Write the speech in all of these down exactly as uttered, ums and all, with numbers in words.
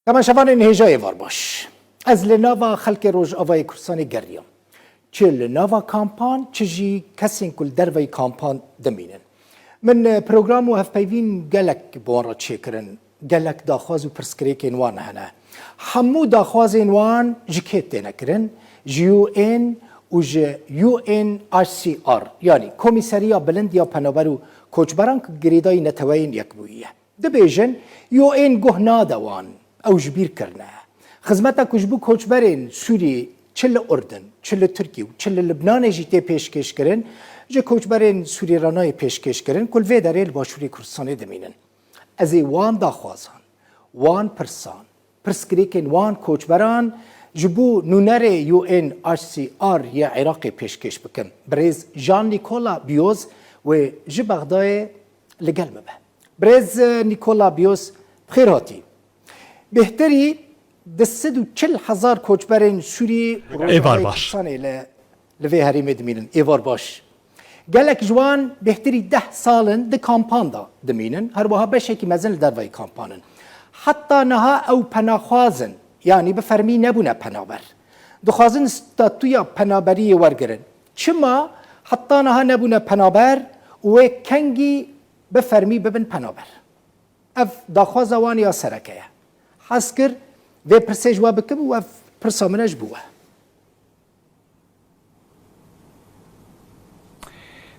Temaşevanên hêja êvar baş. Ez li nava xelkê Rojavayê Kurdistanê geriyam. Çi li nava kampan, çi jî kesên ku li derveyî kampan dimînin. Min, e, program û hevpeyvîn gelek bi wan re çêkirin. Gelek daxwaz û pirsgirêkên wan hene. Hemû daxwazên wan ji kê têne kirin? Ji U N û ji U N H C R, yanî Komîseriya Bilind ya Penaber û Koçberan ku girêdayî Neteweyên Yekbûyî ye. Dibêjin, U N guh nade wan, ew ji bîr kirine. Xizmeta ku ji bo koçberên Sûrî çi li Urdin, çi li Tirkî û çi li Libnanê jî tê pêşkêşkirin, ji koçberên Sûrî re nayê pêşkêşkirin, ku li vê derê li Başûrê Kurdistanê dimînin. Ez ê wan daxwazan, wan pirsan, pirsgirêkên wan koçberan ji bo nûnerê U N H C R yê Iraqê pêşkêş bikim. Birêz Jean Nicola Bioz wê ji Bexdayê li gel me be. Birêz Nicola Bioz, bi xêr hatî. Bêhtirî du sed û çil hezar koçberên Sûrî û Êvar Rojavayê baş. Kurdistanê li, li vê herêmê dimînin. Êvar baş. Gelek ji wan bêhtirî deh sal in di kampan de dimînin. Her wiha beşekî mezin li derveyî kampan in. Heta niha ew penaxwaz in, yanî bi fermî nebûne penaber. Dixwazin statûya penaberiyê wergirin. Çima heta niha nebûne penaber û wê kengî bi fermî bibin penaber? Ev daxwaza wan ya sereke ye. Hez kir vê pirsê ji we bikim û ev pirsa min e ji bo we.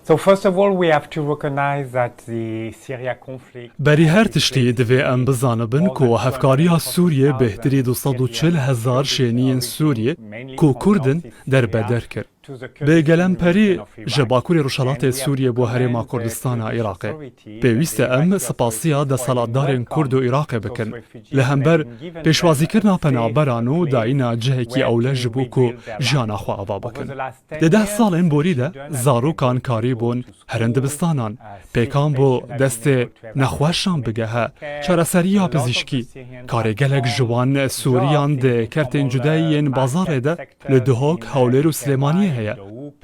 So first of all, we have to recognize that the Syria conflict Berî her tiştî divê em bizanibin ku hevkariya Sûriyê bêhtirî du sed û çil hezar şêniyên Sûriyê ku Kurd in derbeder kir. Bi gelemperî ji Bakurê Rojhelatê Sûriyê bo Herêma Kurdistana Iraqê. Pêwîst e em spasiya desthilatdarên Kurd û Iraqê bikin. Li hember pêşwazîkirina penaberan û dayîna cihekî ewle ji bo ku jiyana xwe ava bikin. Di deh salên borî de zarokan karîbûn herin dibistanan, pêkan bo destê nexweşan bigehe, çareseriya pizîşkî, karê gelek ji wan Sûriyan di kertên cudayî yên bazarê de li Duhok, Hewlêr û Silêmaniyê heye.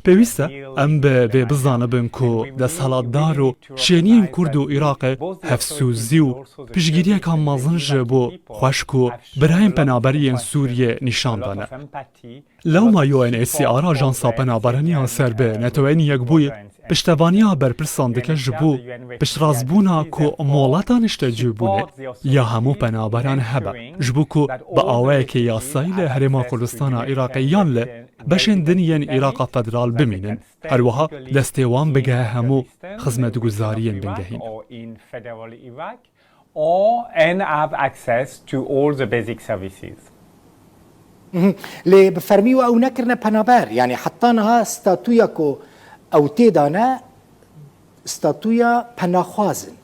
Pêwîst e em bi vê bizanibin ku desthilatdar û şêniyên Kurd û Iraqê hevsûzî û piştgiriyeka mezin ji bo xweşik û birayên penaberî yên Sûriyê nîşan dane. Lewma U N H C R, Ajansa Penaberaniya ser bi Neteweyên Yekbûyî, piştevaniya berpirsan dike ji bo piştrastbûna ku molata niştecîbûnê ya hemû penaberan hebe, ji bo ku bi awayekê yasayî li Herêma Kurdistana Iraqê yan li beşên din yên Îraqa Federal bimînin. Her wiha destê wan bigehe hemû xizmetguzariyên bingehîn. Or and have access to all the basic services. Mhm. Lê bi fermî we ew nekirine penaber. Yanî heta niha statûya ku ew tê de ne, statûya penaxwaz in.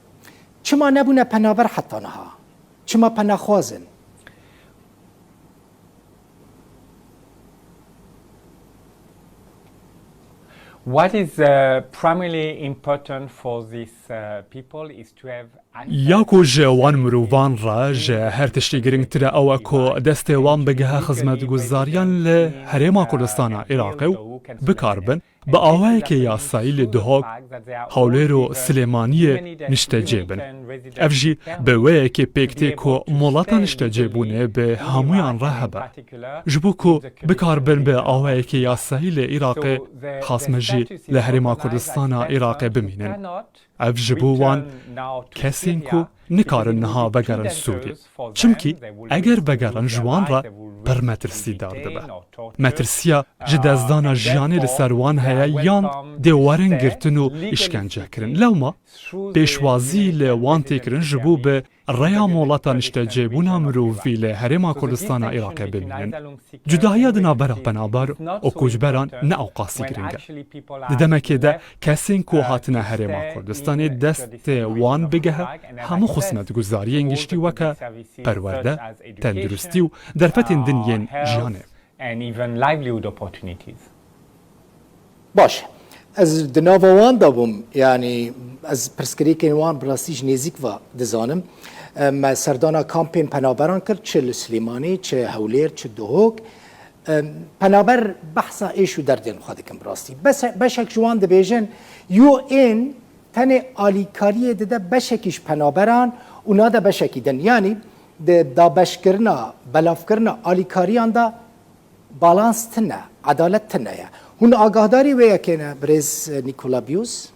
Çima nebûne penaber heta niha? Çima penaxwaz in? What is, uh, primarily important for these, uh, people is to have Ya ku ji wan mirovan re ji her tiştî girîngtir e ew e ku destê wan bigihe xizmetguzariyan li Herêma Kurdistana Iraqê û bikaribin bi awayekê yasayî li Duhok, Hewlêr û Silêmaniyê niştecê bin. Ev jî bi wê yekê pêk tê ku molata niştecêbûnê bi hemûyan re hebe. Ji bo ku bikaribin bi awayekê yasayî li Iraqê, xasme jî li Herêma Kurdistana Iraqê bimînin. Ev ji bo wan kesên ku nikarin niha vegerin Sûriyê. Çimkî eger vegerin ji wan re pir metirsîdar dibe. Metirsiya ji destdana jiyanê li ser wan heye yan dê werin girtin û îşkencekirin. Lewma pêşwazî li wan tê kirin ji bo bi rêya molata niştecêbûna mirovî li Herêma Kurdistana Iraqê bimînin. Cudahiya di navbera penaber û koçberan ne ewqasî giring e. Di demekê de kesên ku hatine Herêma Kurdistanê destê wan bigehe hemû xizmetguzariyên giştî weke perwerde, tenduristî û derfetên din yên jiyanê. And even livelihood opportunities. Baş e. Ez di nava wan de bûm, yanî ez pirsgirêkên wan bi rastî ji nêzîk ve dizanim. Em, me serdana kampên penaberan kir, çi li Silêmanî, çi Hewlêr, çi Duhok. Em, penaber behsa êş û derdên xwe dikin bi rastî. Bese-, beşek ji wan dibêjin, U N tenê alîkariyê dide beşekî ji penaberan û nade beşekî din. Yanî Di dabeşkirina, belavkirina alîkariyan de balans tune, edalet tune ye. Hûn agahdarî wê yekê ne, birêz Nikola Biyûz?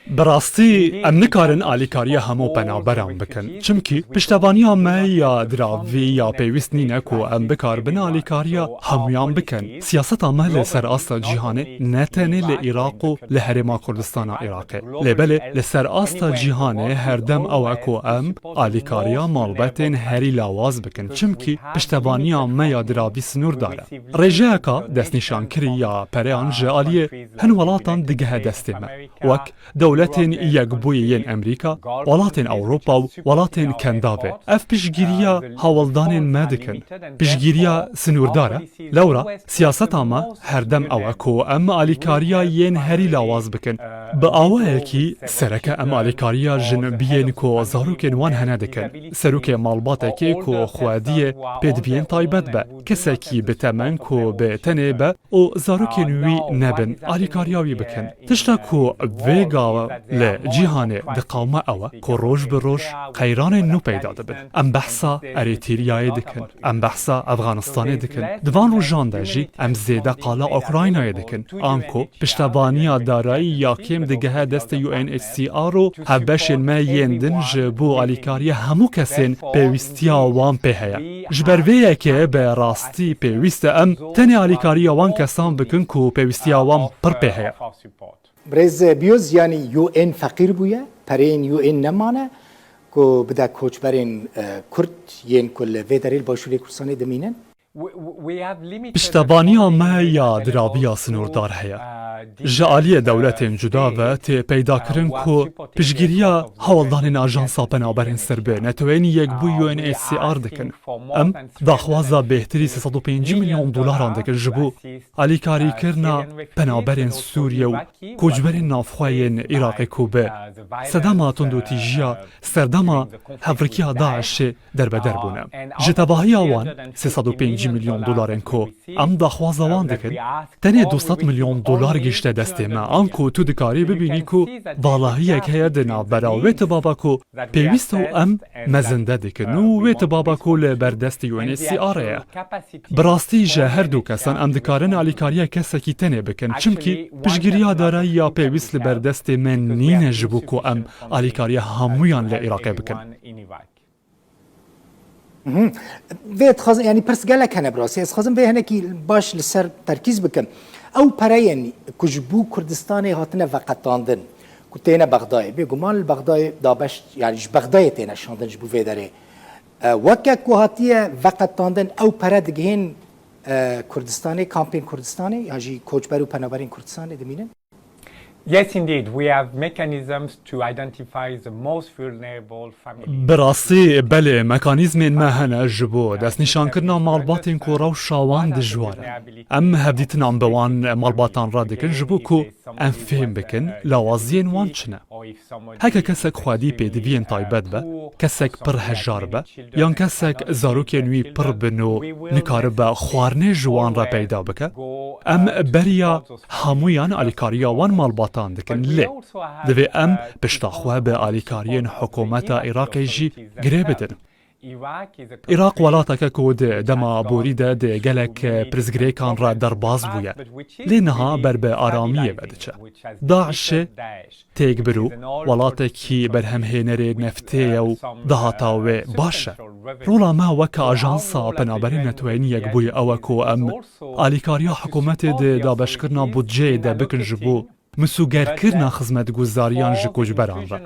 Bi rastî em nikarin alîkariya hemû penaberan bikin. Çimkî piştevaniya me ya diravî ya pêwîst nîne ku em bikaribin alîkariya hemûyan bikin. Siyaseta me li ser asta cîhanê ne tenê li Iraq û li Herêma Kurdistana Iraqê. Lê belê li ser asta cîhanê her dem ew e ku em alîkariya malbatên herî lawaz bikin. Çimkî piştevaniya me ya diravî sinûrdar e. Rêjeyeka destnîşankirî ya pereyan ji aliyê hin welatan digihe destê me. Wek Dewletên Yekbûyî yên Amerîka, welatên Ewropa û welatên Kendavê. Ev piştgiriya hawldanên me dikin. Piştgiriya sinûrdar e. Lewra siyaseta me her dem ew e ku em alîkariya yên herî lawaz bikin. Bi awayekî sereke em alîkariya jinbiyên ku zarokên wan hene dikin. Serokê malbatekê ku xwediyê pêdiviyên taybet be. Kesekî bi temen ku bi tenê be û zarokên wî nebin, alîkariya wî bikin. Tişta ku vêga li cîhanê diqewime ew e ku roj bi roj qeyranên nû peyda dibin. Em behsa Erîtrîyayê dikin, em behsa Efxanistanê dikin. Di van rojan de jî em zêde qala Ukraynayê dikin. Anku piştevaniya darayî ya kêm digihe destê U N H C R û hevbeşên me yên din ji bo alîkariya hemû kesên pêwîstiya wan pê heye. Ji ber vê yekê bi rastî pêwîst e em tenê alîkariya wan kesan bikin ku pêwîstiya wan pir pê heye. Birêz Biyûz, yanî U N feqîr bûye, pereyên U N nemane ku bide koçberên, e, Kurd yên ku li vê derê li Başûrê Kurdistanê dimînin? Piştevaniya me ya diraviya sinûrdar heye. Ji aliyê dewletên cuda ve tê peydakirin ku piştgiriya hawldanên Ajansa Penaberên Sirb û Neteweyên Yekbûyî U N H C R dikin. Em daxwaza bêhtirî sê sed û pêncî milyon dolaran dikin ji bo alîkarîkirina penaberên Sûriye û koçberên navxwe yên Iraqê ku bi sedema tundûtîjiya serdema hevrikiya DAIŞê derbeder bûne. Ji tevahiya wan sê sed û pêncî milyon dolarên ku em daxwaza wan dikin, tenê du sed milyon dolar gihişte destê me. Anku tu dikarî bibînî ku valahiyek heye di navbera wê tibaba ku pêwîst e û em mezinde dikin û wê tibaba ku li ber destê U N H C R e ye. Bi rastî ji her du kesan em dikarin alîkariya kesekî tenê bikin. Çimkî piştgiriya darayî ya pêwîst li ber destê me nîne ji bo ku em alîkariya hemûyan li Iraqê bikin. Mhm. Vê dixwazim, yanî pirs gelek hene bi rastî. Ez dixwazim vê hinekî baş li ser terkîz bikim. Ew pereyên ku ji bo Kurdistanê hatine veqetandin, ku têne Bexdayê, bêguman li Bexdayê dabeş, yanî ji Bexdayê têne şandin ji bo vê derê. E, weke ku hatiye veqetandin, ew pere digihên, e, Kurdistanê, kampên Kurdistanê, yan jî koçber û penaberên Kurdistanê dimînin? Yes, indeed, we have mechanisms to identify the most vulnerable families. Bi rastî, belê, mekanîzmên me hene ji bo destnîşankirina malbatên ku rewşa wan dijwar e. Em hevdîtinan bi wan malbatan re dikin ji bo ku em fêm bikin lawaziyên wan çi ne. Heke kesek xwedî pêdiviyên taybet be, kesek pir hejar be, yan kesek zarokên wî pir bin û nikaribe xwarinê ji wan re peyda bike, em beriya hemûyan alîkariya wan malbatan dikin. Lê divê em pişta xwe bi alîkariyên hikûmeta Iraqê jî girê bidin. Iraq welateke ku di dema borî de di gelek pirsgirêkan re derbas bûye. Lê niha ber bi aramiyê ve diçe. DAIŞê têk bir û welatekî berhemhênerê neftê ye û dahata wê baş e. Rola me weke Ajansa Penaberên Neteweyên Yekbûyî ew e ku em alîkariya hikûmetê di dabeşkirina budceyê de bikin ji bo misûgerkirina xizmetguzariyan ji koçberan re.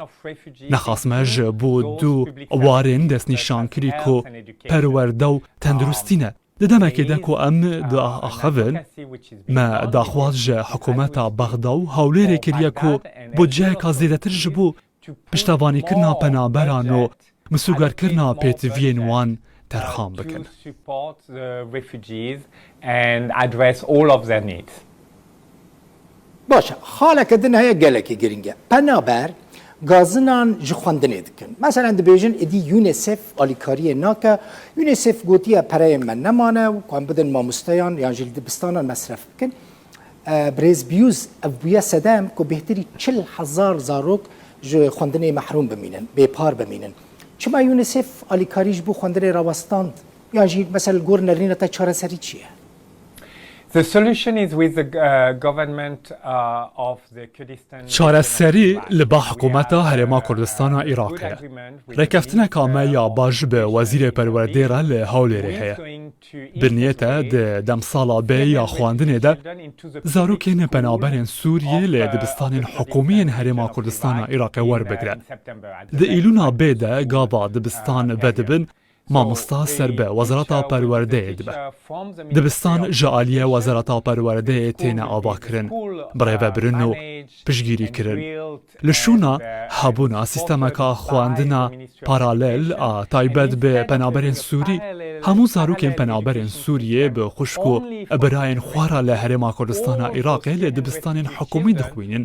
Nexas me ji bo du warên destnîşankirî ku perwerde û tenduristî ne. Di demekê de ku em diaxivin, me daxwaz ji hikûmeta Bexda û Hewlêrê kiriye ku budceyeka zêdetir ji bo piştevanîkirina penaberan û misûgerkirina pêtiviyên wan terxan bikin. To support the refugees and address all of their needs. Baş e, xaleke din heye gelekî girîng e. Penaber gazinan ji xwendinê dikin. Meselen dibêjin êdî UNICEF alîkariyê nake. UNICEF gotiye pereyên me nemane û ku em bidin mamosteyan yan jî li dibistanan mesref bikin. E, Birêz Biyûz, ev bûye sedem ku bêhtirî çil hezar zarok ji xwendinê mehrûm bimînin, bêpar bimînin. Çima UNICEF alîkarî ji bo xwendinê rawestand? Yan jî mesela li gor nerîna te çareserî çi ye? The solution is with the uh, government uh, of the Kurdistan. Çareserî li ba hikûmeta Herêma Kurdistana Iraqê ye. Rêkeftineka me ya baş bi Wezîrê Perwerdê re li Hewlêrê heye. Bi niyete di demsala bê ya xwendinê de zarokên penaberên Sûriyê li dibistanên hikûmî yên Herêma Kurdistana Iraqê werbigire. Di Îlûna bê de gava dibistan vedibin, mamosta ser bi Wezareta Perwerdeyê dibe. Dibistan ji aliyê Wezareta Perwerdeyê têne avakirin, birêvebirin û piştgirîkirin. Li şûna hebûna sîstemeka xwendina paralel a taybet bi penaberên Sûrî, hemû zarokên penaberên Sûriyê bi xwişk û birayên xwe re li Herêma Kurdistana Iraqê li dibistanên hikûmî dixwînin.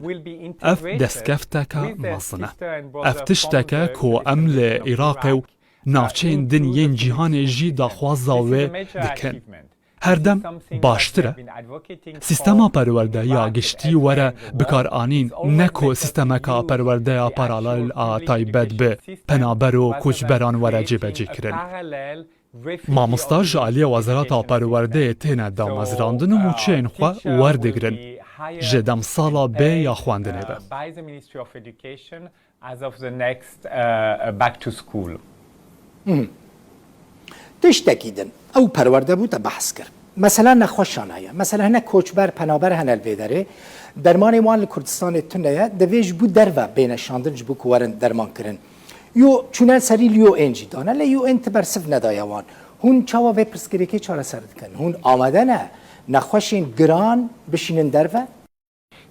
Ev destkefteke mezin e. Ev tiştek e ku em li Iraqê û navçeyên din yên cîhanê jî daxwaza wê dikin. Her dem baştir e sîstema perwerdeya giştî were bikaranîn, ne ku sîstemeka perwerdeya paralel a taybet bi penaber û koçberan were cêbecêkirin. Mamosta ji aliyê Wezareta Perwerdeyê têne damezrandin û mûçeyên xwe werdigrin ji demsala bê ya xwendinê ve. As of the next uh, back to school. Tiştekî din, ew perwerde bû te behs kir. Mesela nexweşan heye. Mesela hinek koçber, penaber hene li vê derê. Dermanê wan li Kurdistanê tune ye. Divê ji bo derve bêne şandin ji bo ku werin derman kirin. Yo çûne serî li yo ên jî dane. Lê yo ên ti bersiv nedaye wan. Hûn çawa vê pirsgirêkê çareser dikin? Hûn amade ne nexweşên giran bişînin derve?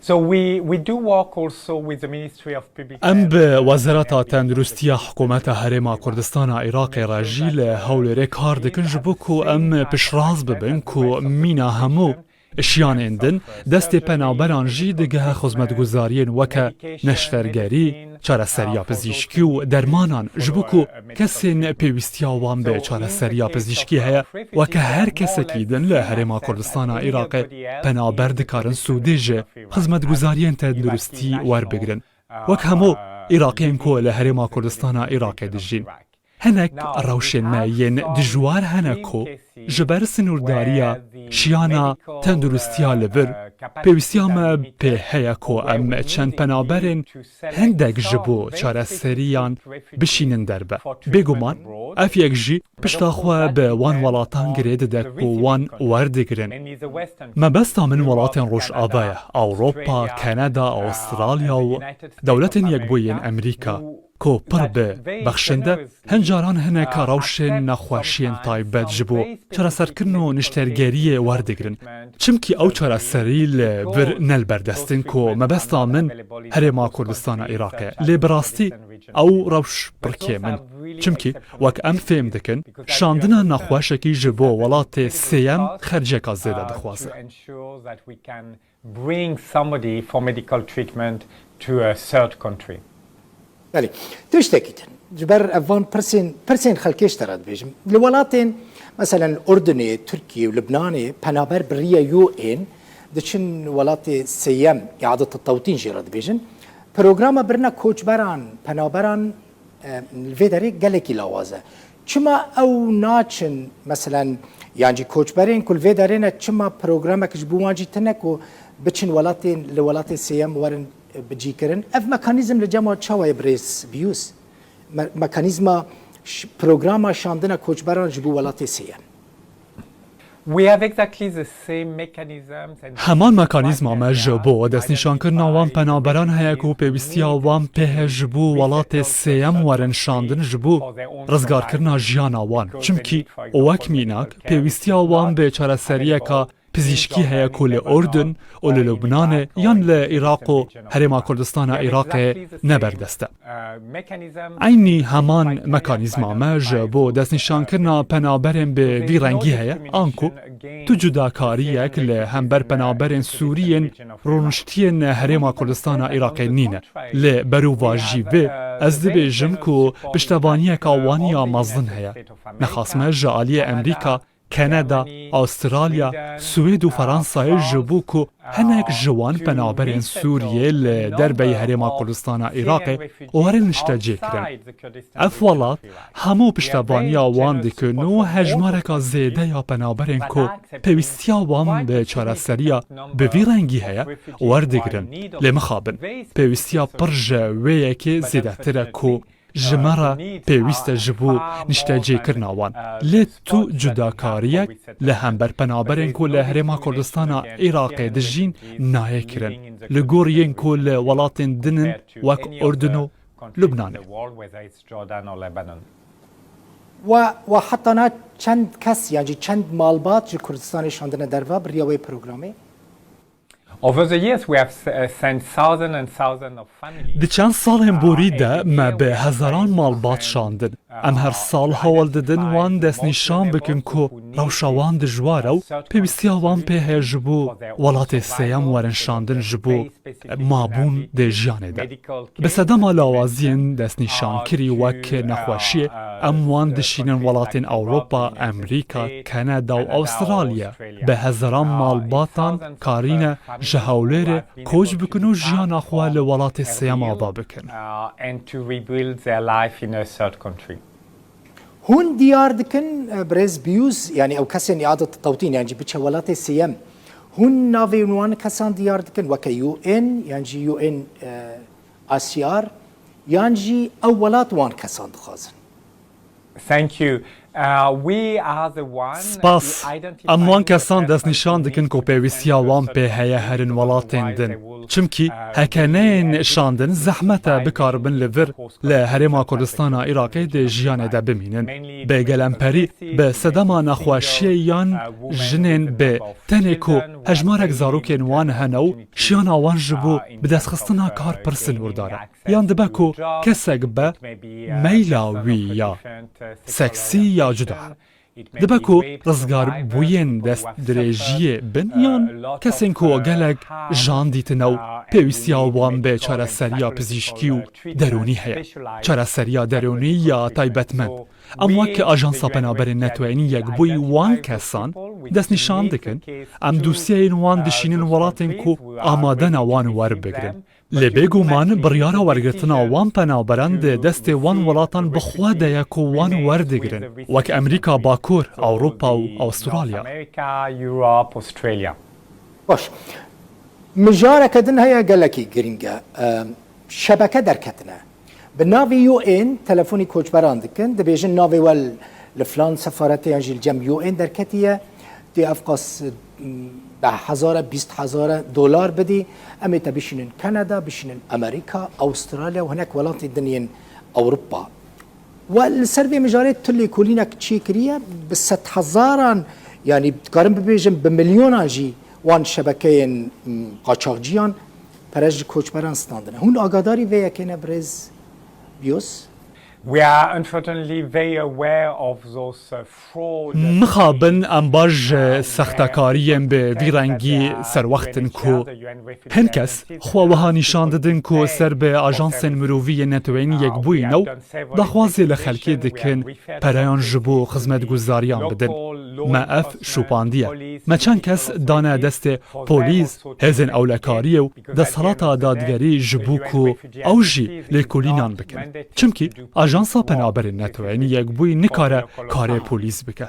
So we, we do work also with the Ministry of Public Em bi Wezareta Tenduristiya Hikûmeta Herêma Kurdistana Iraqê re jî li Hewlêrê kar dikin ji bo ku em piştrast bibin ku mîna hemû şiyanên din destê penaberan jî digehe xizmetguzariyên weke neştergerî, çareseriya pizîşkî û dermanan ji bo ku kesên pêwîstiya wan bi çareseriya pizîşkî heye, weke her kesekî din li Herêma Kurdistana Iraqê penaber dikarin sûdê ji xizmetguzariyên tenduristî werbigrin. Wek hemû Iraqiyên ku li Herêma Kurdistana Iraqê dijîn. Hinek rewşên me yên dijwar hene ku ji ber sinûrdariya şiyana tenduristiya li vir, pêwîstiya me pê heye ku em çend penaberên hindek ji bo çareseriyan bişînin derve. Bêguman ev yek jî pişta xwe bi wan welatan girê dide ku wan werdigirin. Mebesta min welatên Rojava ye, Ewropa, Kanada, Astralya û Dewletên Yekbûyî yên Amerîka, ku pir bi bexşinde, hin caran hinek rewşên nexweşiyên taybet ji bo çareserkirin û niştergeriyê werdigrin. Çimkî ew çareserî li vir ne li ber dest in ku mebesta min Herêma Kurdistana Iraqê. Lê bi rastî ew rewş pir kêm in. Çimkî wek em fêm dikin, şandina nexweşekî ji bo welatê sêyem xerceka zêde dixwaze. Bring somebody for medical treatment to a third country. Belê, tiştekî din. Ji ber ev van pirsên, pirsên xelkê ji te re dibêjim. Li welatên, meselen, Urdunê, Tirkiye û Libnanê penaber bi riya U N diçin welatê sêyem, îadeta tewtîn jê re dibêjin. Programa birina koçberan, penaberan, e, li vê derê gelekî lawaz e. Çima ew naçin, meselen, yan jî koçberên ku li vê derê ne, çima programek ji bo wan jî tune ku biçin welatên, li welatê sêyem werin, e, bicîkirin? Ev mekanîzm li cem wan çawa ye birêz Biyûs? Me-, mekanîzma ş-, programa şandina koçberan ji bo welatê sêyem. We have exactly the same mechanisms and Heman mekanîzma me ji bo destnîşankirina wan penaberan heye ku pêwîstiya wan pê heye ji bo welatê sêyem werin şandin ji bo rizgarkirina jiyana wan. Çimkî wek mînak pêwîstiya wan bi çareseriyeka pizîşkî heye ku li Urdun û li Lubnanê yan li Iraq û Herêma Kurdistana Iraqê ne berdest e. Eynî heman mekanîzma me ji bo destnîşankirina penaberên bi vî rengî heye, anku tu cudakariyek li hember penaberên Sûrî yên rûniştiyên Herêma Kurdistana Iraqê nîne. Li berovajî vê, ez dibêjim ku piştevaniyeka wan ya mezin heye. Nexasme ji aliyê Amerîka Kanada, Astralya, Swêd û Fransayê ji bo ku hinek ji wan penaberên Sûriyê li derbeyî Herêma Kurdistana Iraqê werin niştecêkirin. Ev welat hemû piştevaniya wan dikin û hejmareka zêde ya penaberên ku pêwîstiya wan bi çareseriya bi vî rengî heye, werdigrin. Lê mixabin, pêwîstiya pir ji wê yekê zêdetir e ku ji me re pêwîst e ji bo niştecêkirina wan. Lê tu cudakariyek li hember penaberên ku li Herêma Kurdistana Iraqê dijîn nayê kirin, li gor yên ku li welatên din in wek Urdun û Lubnanê. Wa, wa hetana çend kes, yan jî çend malbat ji Kurdistanê şandine derve bi riya wê programê? Over the years, we have s- uh, sent thousands and thousands of families. Di çend salên borî de me bi hezaran malbat şandin. Em her sal hewl didin wan destnîşan bikin ku rewşa wan dijwar e û pêwîstiya wan pê heye ji bo welatê sêyem werin şandin ji bo mabûn dê jiyanê de. Bi sedema lawaziyên destnîşankirî wek nexweşiyê, em wan dişînin welatên Ewropa, Amerîka, Kanada û Astralya. Bi hezaran malbatan karîne ji Hewlêrê koç bikin û jiyana xwe li welatê sêyem ava bikin. Uh, and to rebuild their life in a third country. Hûn diyar dikin, e, birêz Biyûz, yanî ew kesên îada tewtîn, yan jî biçe welatê sêyem. Hûn navên wan kesan diyar dikin, weke U N, yan jî U N, e, A C R, yan jî ew welat wan kesan dixwazin? Thank you. Uh, we are the one Spas. Em wan kesan destnîşan dikin ku pêwîstiya wan pê heye herin welatên din. Çimkî heke neyên şandin zehmet e bikaribin li vir li Herêma Kurdistana Iraqê di jiyanê de bimînin. Bi gelemperî bi sedema nexweşiyê yan jinên bi tenê ku hejmarek zarokên wan hene û şiyana wan ji bo bidestxistina kar pir sinûrdar e. Yan dibe ku kesek be meyla wî ya seksî ya cuda. Dibe ku rizgarbûyên destdirêjiyê bin yan kesên ku gelek jan dîtine û pêwîstiya wan bi çareseriya pizîşkî û derûnî heye. Çareseriya derûnî ya taybetmend. Em wek Ajansa Penaberên Neteweyî Yekbûyî wan kesan destnîşan dikin, em dosyeyên wan dişînin welatên ku amade ne wan werbigirin. Lê bêguman biryara wergirtina wan penaberan di destê wan welatan bi xwe de ye ku wan werdigirin, wek Amerîka Bakur, Ewropa û Astralya. America, Europe, Australia. Baş. Mijareke din heye gelekî girîng e. Em, şebeke derketine. Bi navê U N telefonî koçberan dikin, dibêjin navê we li filan sefaretê yan jî li cem U N derketiye. Tê ev qas, mm, deh hezar e, bîst hezar e dolar bidî. Em ê te bişînin Kanada, bişînin Amerîka, Astralya û hinek welatên din yên Ewropa. We li ser vê mijarê tu lêkolînek çêkiriye, bi sedhezaran, yanî dikarim bibêjim bi milyonan jî wan şebekeyên, mm, qaçaxciyan pere ji koçberan standine. Hûn agadarî vê yekê ne birêz Biyûz? We are unfortunately very aware of those uh, fraud. Mixabin em baş ji sextekariyên bi vî rengî serwext in ku hin kes xwe wiha nîşan didin ku ser bi ajansên mirovî yên Neteweyên Yekbûyî ne û daxwazê li xelkê dikin pereyan ji bo xizmetguzariyan bidin. Me ev şopandiye. Me çend kes dane destê polîs, hêzên ewlekariyê û desthilata dadgerî ji bo ku ew jî lêkolînan bikin. Çimkî Ajansa Penaberên Neteweyên Yekbûyî nikare karê polîs bike.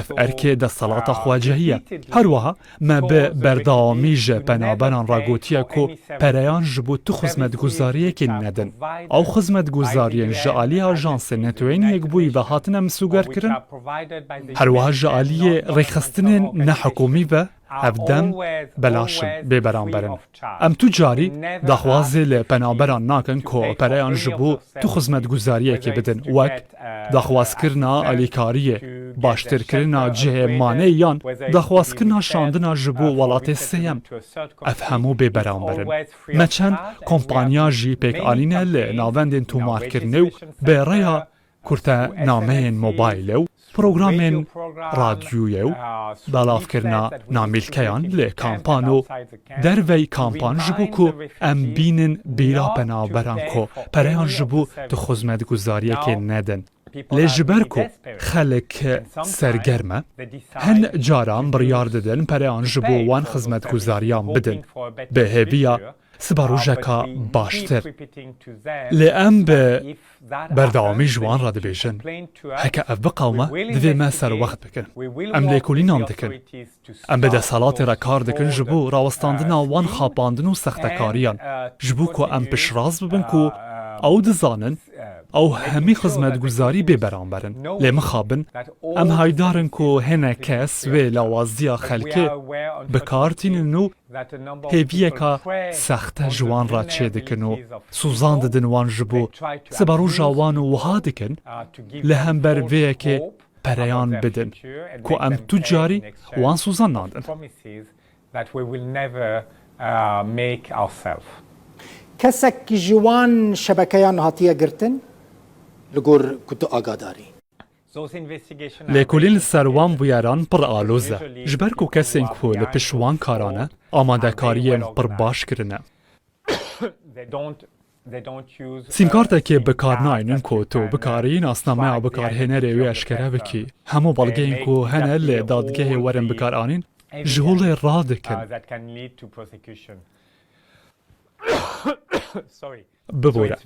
Ev erkê desthilata xwecihî ye. Her wiha me bi berdewamî ji penaberan re gotiye ku pereyan ji bo tu xizmetguzariyekê nedin. Ew xizmetguzariyên ji alî Ajansên Neteweyên Yekbûyî ve hatine misûgerkirin, her wiha ji aliyê rêxistinên nehikûmî ve ev dem belaş in, bêberamber in. Em tu carî daxwazê li penaberan nakin ku pereyan ji bo tu xizmetguzariyekê bidin, wek daxwazkirina alîkariyê, baştirkirina cihê manê yan daxwazkirina şandina ji bo welatê sêyem. Ev hemû bêberamber in. Me çend kompanya jî pêk anîne li navendên tomarkirinê û bi rêya kurtenameyên mobaylê û programên radyoyê û belavkirina namîlkeyan li kampan û dervey kampan ji bo ku em bînin bîra penaberan ku pereyan ji bo tu xizmetguzariyekê nedin. Lê ji ber ku xelk sergerm e, hin caran biryar didin pereyan ji bo wan xizmetguzariyan bidin, bi hêviya siba rojeka baştir. Lê em bi berdewamî ji wan re dibêjin, heke ev biqewime, divê me serwext bikin. Em lêkolînan dikin. Em bi desthilatê re kar dikin ji bo rawestandina wan xapandin û sextekariyan, ji bo ku em piştrast bibin ku ew dizanin ew hemî xizmetguzarî bê beramber in. Lê mixabin, em haydar in ku hinek kes wê lawaziya xelkê bi kar tînin û hêviyeka sexte ji wan re çêdikin û sûzan didin wan ji bo siberoja wan û wiha dikin, li hember vê yekê pereyan bidin ku em tu carî wan sûzan nadin. That we will never uh, make ourselves. Kesek ji wan şebekeyan hatiye girtin li gor ku tu agadarî? Those investigations Lêkolîn li ser wan bûyeran pir aloz e, ji ber ku kesên ku li pişt wan karan e, amadekariyên pir baş kirine. they don't they don't use Sîmkartekê bi kar naynin ku tu bikarî nasnameya bikarhênerê wê eşkere bikî. Hemû belgeyên ku hene li dadgehê werin bikaranîn, ji holê radikin. uh, that can lead to prosecution. Sorry. Bibûre.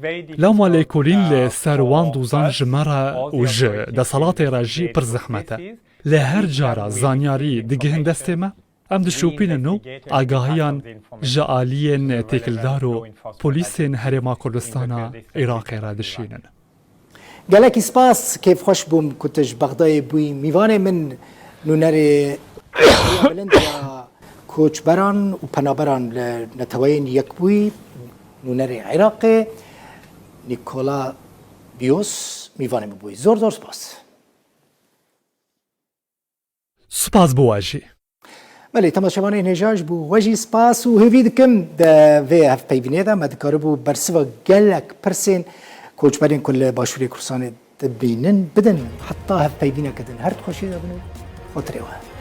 Lewma lêkolîn li ser wan dozan ji me re û ji desthilatê re jî pir zehmet e. Lê her cara zanyarî digihin destê me, em dişopînin û agahiyan ji aliyên têkildar û polîsên Herêma Kurdistana Iraqê re dişînin. Gelekî spas, kêfxweş bûm ku tu ji Bexdayê bûyî. Mîvanê min nûnerê bilind ya koçberan û penaberan li Neteweyên Yekbûyî, nûnerê Iraqê, Nîkola Biyos, mîvanê min bûyî. Zor zor spas. Spas bo we jî. Belê, temaşevanên hêja ji bo we jî spas û hêvî dikim di vê hevpeyvînê de me dikaribû bersiva gelek pirsên koçberên ku li Başûrê Kurdistanê dibînin bidin. Heta hevpeyvîneke din her di xweşiyê de bin û xotirê we.